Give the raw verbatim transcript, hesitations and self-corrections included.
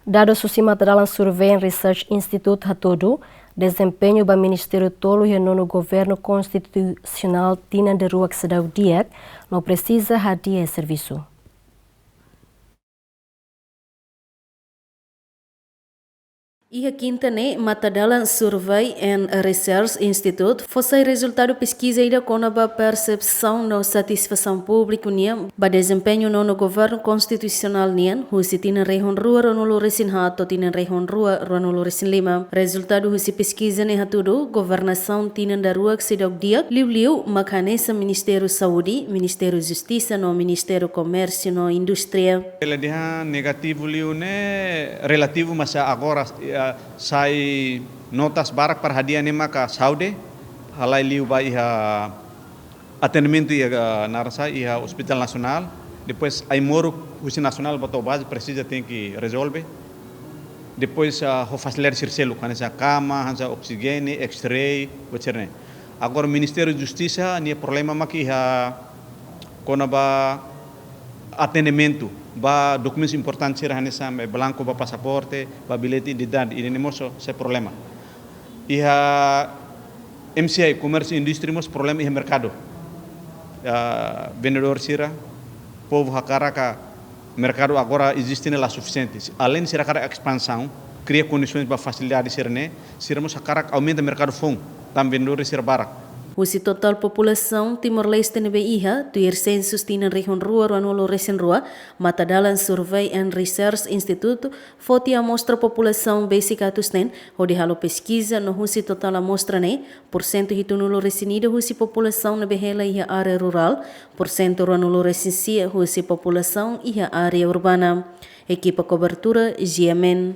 Dadus husi Matadalan Survey and Research Institute hatudu, dezempeñu ba ministériu tolu iha nonu governu konstitusionál tinan daruak seidauk di'ak, no presiza hadi'a servisu. Iha kinta ne'e, Matadalan Survey and Research Institute fó sai rezultadu peskiza ida kona-ba persepsaun no satisfasaun públiku nian ba dezempeñu nonu governu konstitusionál nian, husi tinan rihun rua ruanulu resin haat to'o tinan rihun rua ruanulu resin lima. Rezultadu husi peskiza ne'e hatudu, governasaun tinan daruak seidauk di'ak, liuliu mak hanesan Ministériu Saúde, Ministériu Justisa no Ministériu Komérsiu no Indústria. Ela dehan negativu liu ne'e relativu, mas agora, eh, sai notas barak para hadi'a ne'e maka saúde, halai liu ba iha atendimentu iha, ah, naran sá, iha Hospital Nasionál. Depois ai-moruk husi nasionál ba to'o baze presiza tenke rezolve. Depois, ah, ho fasilidade sira seluk, hanesan kama, hanesan oksijéniu, X-ray, buat sira-ne'e. Agora Ministériu Justisa nia problema mak iha kona-ba atendimentu ba dokumentus importante sira hanesan, eh, blanku ba pasaporte, ba billete identidade, ida-ne'e mós sai problema. Iha M C I, Komérsiu Indústria mós problema iha merkadu. Ah, vendedór sira, povu hakarak merkadu agora eziste ne'e la sufisiente. Além sira hakarak espansaun, kria kondisoens ba fasilidade sira-ne'e, sira mós hakarak aumenta merkadu foun, tanba vendedór sira barak. Husi totál populasaun Timor-Leste ne'ebé iha, tuir sensus tinan rihun rua ruanulu resin rua, Matadalan Survey and Research Institute foti amostra populasaun besik atus neen, hodi halo peskiza no husi totál amostra ne'e, pursentu hitunulu resin ida husi populasaun ne'ebé hela iha área rurál, pursentu ruanulu resin sia husi populasaun iha área urbana. Ekipa kobertura, G M N.